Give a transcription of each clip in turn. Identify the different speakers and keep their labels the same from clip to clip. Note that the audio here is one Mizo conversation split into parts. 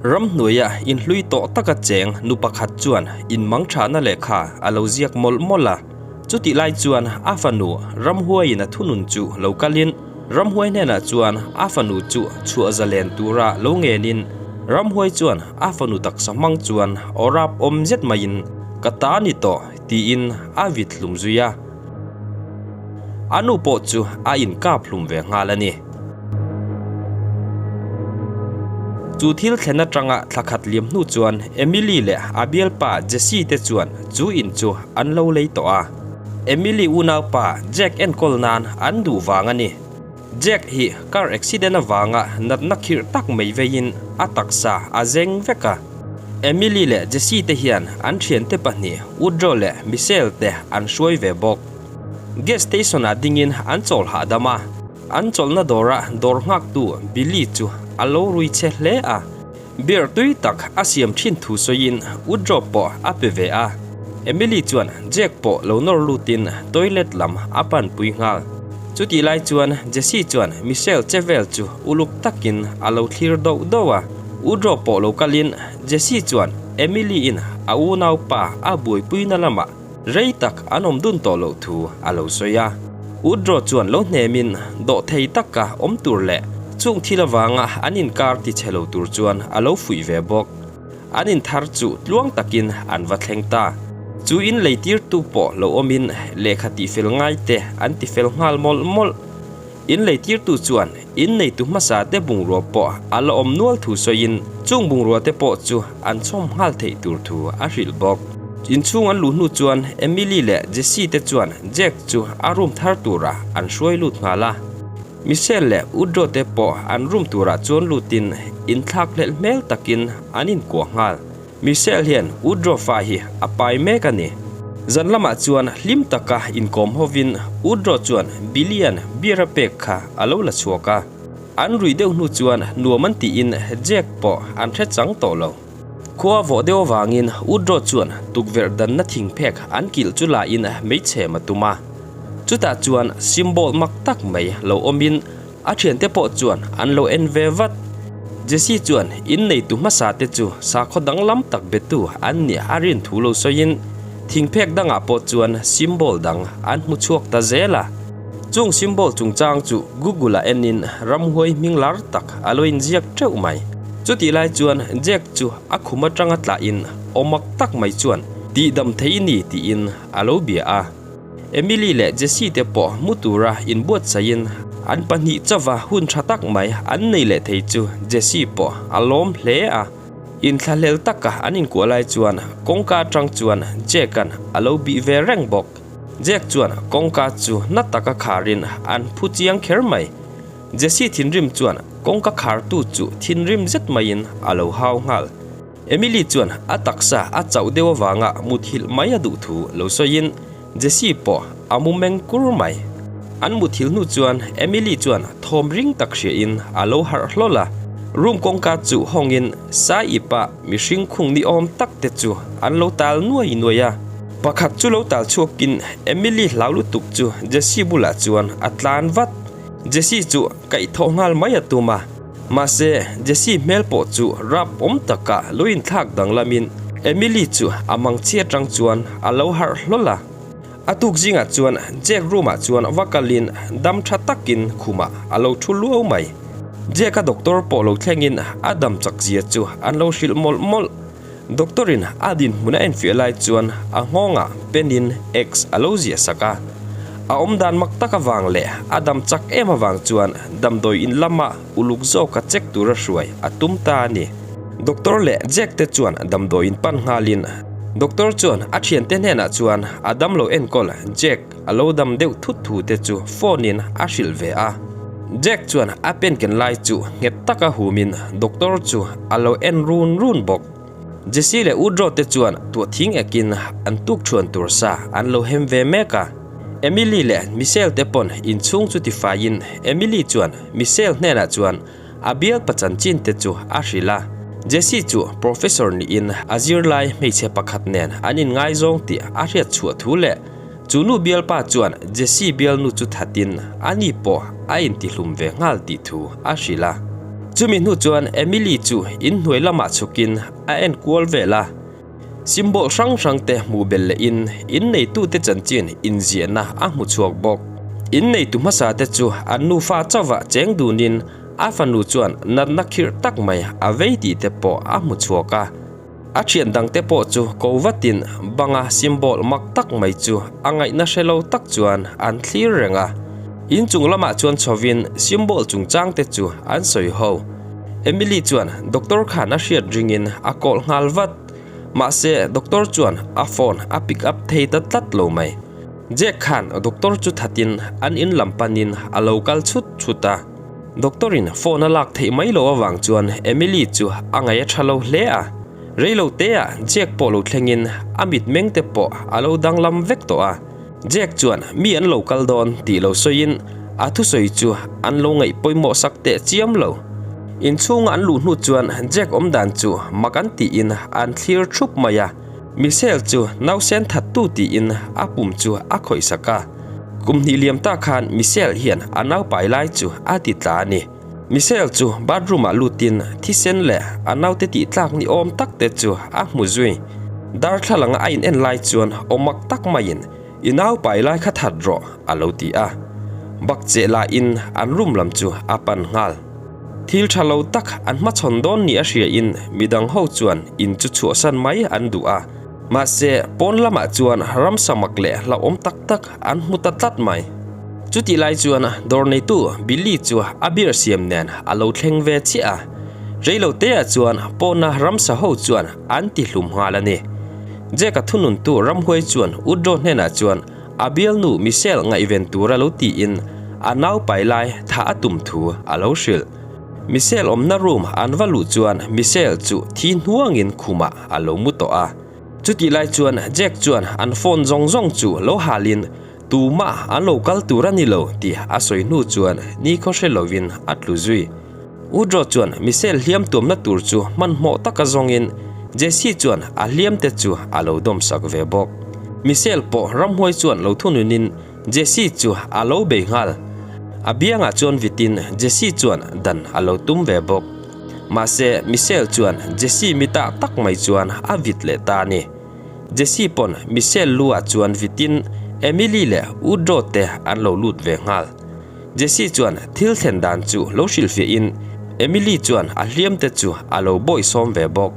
Speaker 1: Ramhnuaia inhlui tawh taka cheng nu pakhat chuan inmangthahna lehkha a lo ziak mawlh mawlh a. Chutih lai chuan a fanu ramhuaiin a thunun chu lo kalin ramhuai hnenah chuan a fanu chu chhuah zalen tura lo ngenin ramhuai chuan a fanu taksa hmang chuan aw rap awm zet maiin ka ta ni tawh tiin a vit hlum zui a. A nu pawh chu a inkap hlum ve nghal a ni. Chu thil thlen atanga thla khat liam hnu chuan Emily leh a bialpa Jesse te chuan chu in chu an lo lei tawh a. Emily unaupa Jack enkawl nan an duh vang a ni. Jack hi car accident avanga natna khirh tak mai veiin a taksa a zeng vek a. Emily leh Jesse te hian an thiante pahnih Woodrow leh Michelle te an hruai ve bawk. Gas station ah dingin an chawl hahdam a. An chawlhna dawra dawr nghaktu Billy chu a lo rui che hle a, beer tui tak a siam thin thu sawiin Woodrow pawh a pe ve a. Emily chuan Jack pawh lo nawr lutin toilet lam a panpui nghal. Chutih lai chuan Jesse chuan Michelle che vel chu uluk takin a lo thlir doh doh a. Woodrow pawh lo kalin Jesse chuan Emily-in a unaupa a buaipuina lamah Rei tak an awm dun tawh loh thu a lo sawi a. Woodrow chuan lo hnemin dawh thei taka awm tur leh chung thil avanga an inkar ti chhe lo tur chuan a lo fuih ve bawk. An inthar chu tluang takin an va thleng ta. Chu in leitirtu pawh lo awmin lehkha tihfel ngaite an tifel nghal mawlh mawlh. In leitirtu chuan in neitu hmasa te bungrua pawh a la awm nual thu sawiin chung bungrua te pawh chu an chhawm nghal theih tur thu a hrilh bawk. Inchhung an luh hnu chuan Emily leh Jesse te chuan Jack chu a room thar turah an hruai lut nghal a. Michelle leh Woodrow te pawh an room turah chuan lutin inthlak hlelh hmel takin an inkuah nghal. Michelle hian Woodrow fa hi a pai mek a ni. Zan lamah chuan hlim taka inkawm hovin Woodrow chuan Billy-a'n beer a pek kha a lo la chhuak a. An ruih deuh hnu chuan nuam an tiin Jack pawh an hre chang tawh lo. Khua vawh deuh avangin Woodrow chuan tukverh danna thingphek an kilh chu lain meichhem a tum a. Chutah chuan symbol mak tak mai lo awmin A thiante pawh chuan an lo en ve vat. Jesse chuan in neitu hmasa te chu sakhaw danglam tak betu an nih a rin thu lo sawiin thingphek dangah pawh chuan symbol dang an hmu chhuak ta zel a. Chung symbol chungchang chu Google ah enin ramhuai hming lar tak a lo inziak teuh mai. Chutih lai chuan Jack chu a khum atanga tlahin awmak tak mai chuan tihdam thei ni tiin a lo bia a. Emily leh Jesse te pawh mu tura inbuatsaihin an pahnih chauva hun tha tak mai an nei leh thei chu Jesse pawh a lawm hle a. Inthlahlel taka an inkuah lai chuan kawngka atang chuan Jack-a'n a lo bih ve reng bawk. Jack chuan kawngka chu na taka kharin an phu chiang kher mai. Jesse thinrim chuan kawngka khartu chu thinrim zet maiin a lo hau nghal. Emily chuan a taksa a chauh deuh avanga muthilh mai a duh thu lo sawiin Jesse pawh a mu meng kur mai. An muthilh hnu chuan Emily chuan thawm ring tak hriahin a lo harh hlawl a, room kawngka chu hawngin Saipa mihring khung ni awm tak te chu an lo tal nuai nuai a. Pakhat chu lo tal chhuakin Emily hlau lutuk chu Jesse bulah chuan a tlan vat. Jesse chu kaihthawh nghal mai a tum a. Mahse, Jesse hmel pawh chu rap awm taka lo inthlak danglamin Emily chu a mangchhi atang chuan a lo harh hlawl a. A tuk zingah chuan Jack room-ah chuan va kalin dam tha takin khumah a lo thu luau mai. Jack-a doctor pawh lo thlengin a dam chak zia chu an lo hrilh mawlh mawlh. Doctor-in a dinhmun a enfiah lai chuan a nghawngah pen-in X a lo ziah sak a. A awm dan mak tak avang leh a dam chak em avang chuan damdawi in lama uluk zawka check tura hruai a tum ta a ni. Doctor leh Jack te chuan damdawi in pan nghalin Doctor chuan a thiante hnenah chuan a damlo enkawl Jack a lo dam deuh thut thu te chu phone-in a hrilh ve a. Jack chuan a pen ken lai chu nghet taka humin doctor chu a lo en run run bawk. Jesse leh Woodrow te chuan tuah thing ekin an tuk thuan tur sa an lo hem ve mek a. Emily leh Michelle te pawn inchhung chu tifaiin Emily chuan Michelle hnenah chuan a bialpa chanchin te chu a hrilh a. Jesse chu professor niin a zirlai hmeichhe pakhat nen an inngaizawng tih a hriat chhuah thu leh Chu nu bialpa chuan Jesse bialnu chu thatin ani pawh a intihlum ve nghal tih thu a hrilh a. Chumi hnu chuan Emily chu inhnuai lamah chhukin a en kual vel a. Symbol hrang hrang te hmuh belh lehin inneitute chanchin inziahna a hmu chhuak bawk. Inneitu hmasa te chu an nufa chauhah cheng dunin a fanu chuan natna khirh tak mai a vei tih te pawh a hmu chhuak a. A thian dangte pawh chu ko vatin banga symbol mak tak mai chu a ngaihna hre lo tak chuan an thlir reng a. Inchung lamah chuan chhovin symbol chungchangte chu an sawi ho. Emily chuan doctor khan a hriat ringin a call nghal vat. Mahse doctor chuan a phone a pick up thei ta tlat lo mai. Jack khan doctor chu thatin an in lam panin a lo kal chhut chhut a. Doctor in phone a lak theih mai loh avang chuan Emily chu a ngaih a tha lo hle a. Reilo te ah Jack pawh lo thlengin a mitmeng te pawh a lo danglam vek tawh a. Jack chuan mi an lo kal dawn tih lo sawiin a thusawi chu an lo ngaih pawimawh sak teh chiam lo. Inchhunga an luh hnu chuan Jack awmdan chu mak an tiin an thlir thup mai a. Michelle chu nausen thattu tiin a pum chu a khawih sak a. Kum hnih liam ta khan Michelle hian a naupai lai chu a ti tla a ni. Michelle chu bathroom ah lutin thisen leh a naute tih tlak ni awm tak te chu a hmu zui. Darthlalang a in en lai chuan awmak tak maiin I naupai lai kha that rawh a lo ti a. Bakcheh lahin an room lam chu a pan nghal. Thil tha lo tak an hmachhawn dawn ni a hria in midang ho chuan in chu chhuahsan mai an duh a. Mahse, pawn lamah chuan ramsa mak leh hlauhawm tak tak an hmu ta tlat mai. Chutih lai chuan dawr neitu Billy chu a beer siam nen a lo thleng ve chiah a. Reilo teah chuan pawna ramsa ho chuan an ti hlum nghal a ni. Jack-a thununtu ramhuai chuan Woodrow hnenah chuan A bialnu Michelle ngaihven tur a lo tiin a naupai lai thah a tum thu a lo hrilh. Michelle awmna room an va luh chuan Michelle chu thi hnuangin khumah a lo mu tawh a. Chutih lai chuan Jack chuan an phone zawng zawng chu lo halin tumah an lo kal tur a ni lo tih a sawi hnu chuan nikhaw hre lovin a tlu zui. Woodrow chuan Michelle hliam tuamna tur chu hmanhmawh taka zawngin Jesse chuan a hliamte chu a lo dawmsak ve bawk. Michelle pawh ramhuai chuan lo thununin Jesse chu a lo bei nghal. A biangah chuan vitin Jesse chuan dan a lo tum ve bawk. Mahse Michelle chuan Jesse mitah tak mai chuan a vit leh ta a ni. Jesse pawn Michelle lu ah chuan vitin Emily leh Woodrow te an lo lut ve nghal. Jesse chuan thil thlen dan chu lo hrilhfiahin Emily chuan a hliamte chu a lo bawihsawm ve bawk.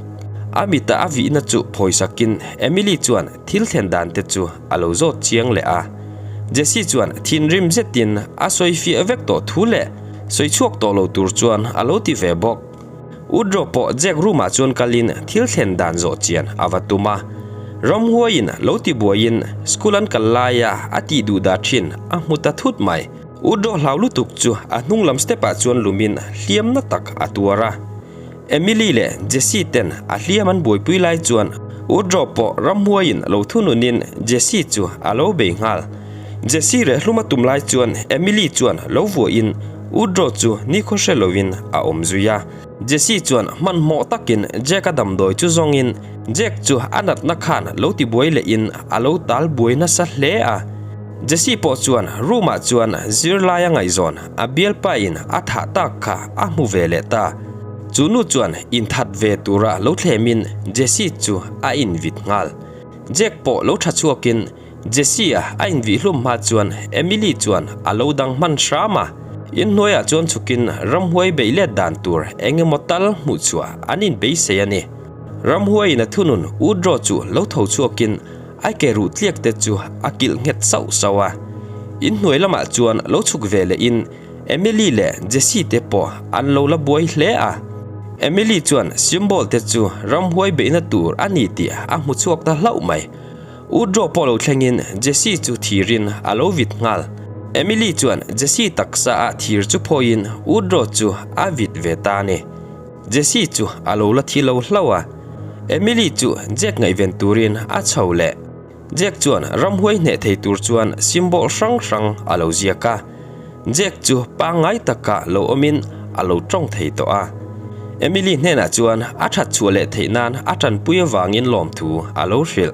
Speaker 1: A mita a vihna chu phawisakin Emily chuan thil thlen dan te chu a lo zawt chiang leh a. Jesse chuan thinrim zetin a sawifiah vek tawh thu leh sawi chhuak tawh lo tur chuan a lo ti ve bawk. Woodrow pawh Jack room ah chuan kalin thil thlen dan zawh chian a va tum a. Ramhuaiin lo ti buaiin school an kal laia a tih duh dah thin a hmu ta thut mai. Woodrow hlau lutuk chu a hnung lam step ah chuan lumin hliamna tak a tuar a. Emily leh Jesse ten a hliam an buaipui lai chuan Woodrow pawh ramhuaiin lo thununin Jesse chu a lo bei nghal. Jesse reh hlum a tum lai chuan Emily chuan lo vuahin Woodrow chu nikhaw hre loin a awm zui a. Jesse chuan hmanhmawh takin Jack-a damdawi chu zawngin Jack chu a natna khan lo tibuai lehin a lo tal buai nasa hle a. Jesse pawh chuan room-ah chuan zirlai a ngaihzawn a bialpain a thah tak kha a hmu ve leh ta. Chu nu chuan inthat ve tura lo thlemin Jesse chu a invit nghal. Jack pawh lo tha chhuakin Jesse-a a invihlum hma chuan Emily chuan a lo dang hman hram a, inhnuaiah chuan chhukin ramhuai beih let dan tur eng emaw tal hmuh chhuah an inbeisei a ni. Ramhuaiin a thunun Woodrow chu lo tho chhuakin a ke ruh tliak te chu a kilh nghet sauh sauh a. Inhnuai lamah chuan lo chhuk ve lehin Emily leh Jesse te pawh an lo la buai hle a. Emily chuan symbol te chu ramhuai beihna tur a ni tih a hmu chhuak ta hlauh mai. Woodrow pawh lo thlengin Jesse chu thirin a lo vit nghal. Emily chuan Jesse taksa a thir chu phawiin Woodrow chu a vit ve ta a ni. Jesse chu a lo la thi lo hlauh a. Emily chu Jack ngaihven turin a chho leh. Jack chuan ramhuai hneh thei tur chuan symbol hrang hrang a lo ziak a. Jack chu pangngai taka lo awmin a lo tawng thei tawh a. Emily hnenah chuan a that chhuah leh theih nan a tanpui avangin lawmthu a lo hrilh.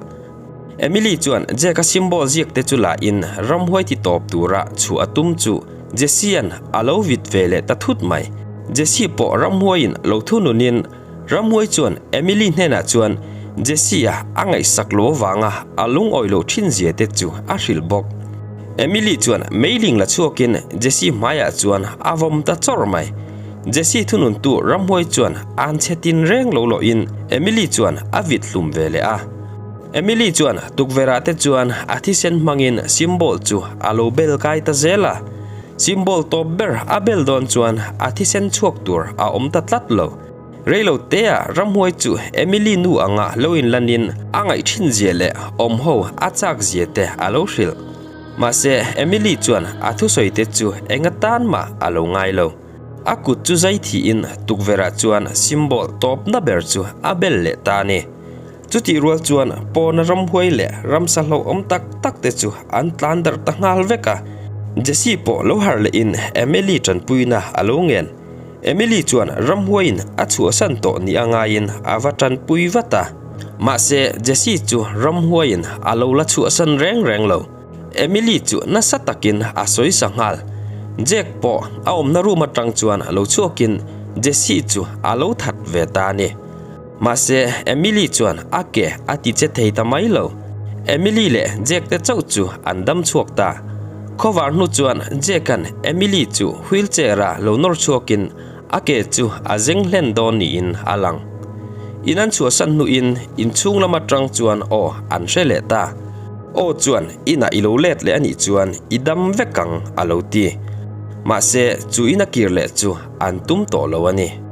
Speaker 1: Emily chuan Jack-a symbol ziak te chu la in ramhuai ti tawp tura chhuah a tum chu Jesse-a'n a lo vit ve leh ta thut mai. Jesse pawh ramhuaiin lo thununin ramhuai chuan Emily hnenah chuan Jesse-a a ngaihsak lo avanga a lungawi loh thin zia te chu a hrilh bawk. Emily chuan meiling la chhuakin Jesse hmaiah chuan a vawm ta chawrh mai. Jesse thununtu ramhuai chuan an chhe tin reng lo lohin Emily chuan a vit hlum ve leh a. Emily chuan tukverhah te chuan a thisen hmangin symbol chu a lo bel kai ta zel a. Symbol tawp ber a bel dawn chuan a thisen chhuak tur a awm ta tlat lo. Reilo tea ramhuai chu Emily nu anga lo inlanin a ngaih thin zia leh awm ho a chak zia te a lo hrilh. Mahse Emily chuan a thusawi te chu enga tan mah a lo ngai lo. A kut chu zai thiin tukverhah chuan symbol tawpna ber chu a bel leh ta a ni. Chutih rual chuan pawna ramhuai leh ramsa hlauhawm tak tak te chu an tlan darh ta nghal vek a. Jesse pawh lo harh lehin Emily tanpuina a lo ngen. Emily chuan ramhuaiin a chhuahsan tawh ni a ngaiin a va tanpui vat a. Mahse Jesse chu ramhuaiin a lo la chhuahsan reng reng lo. Emily chu nasa takin a sawi sa nghal. Jack pawh a awmna room atang chuan lo chhuakin Jesse chu a lo that ve ta a ni. Mahse, Emily chuan a ke a ti che thei ta mai lo. Emily leh Jack te chauh chu an dam chhuak ta. Khawvar hnu chuan Jack-a'n Emily chu wheelchair-a lo nawr chhuakin a ke chu a zeng hlen dawn niin a lang. In an chhuahsan hnuin inchhung lam atang chuan aw an hre leh ta. Aw chuan inah i lo let leh a nih chuan i dam vek ang a lo ti. Mahse, chu in a kir leh chu an tum tawh lo a ni.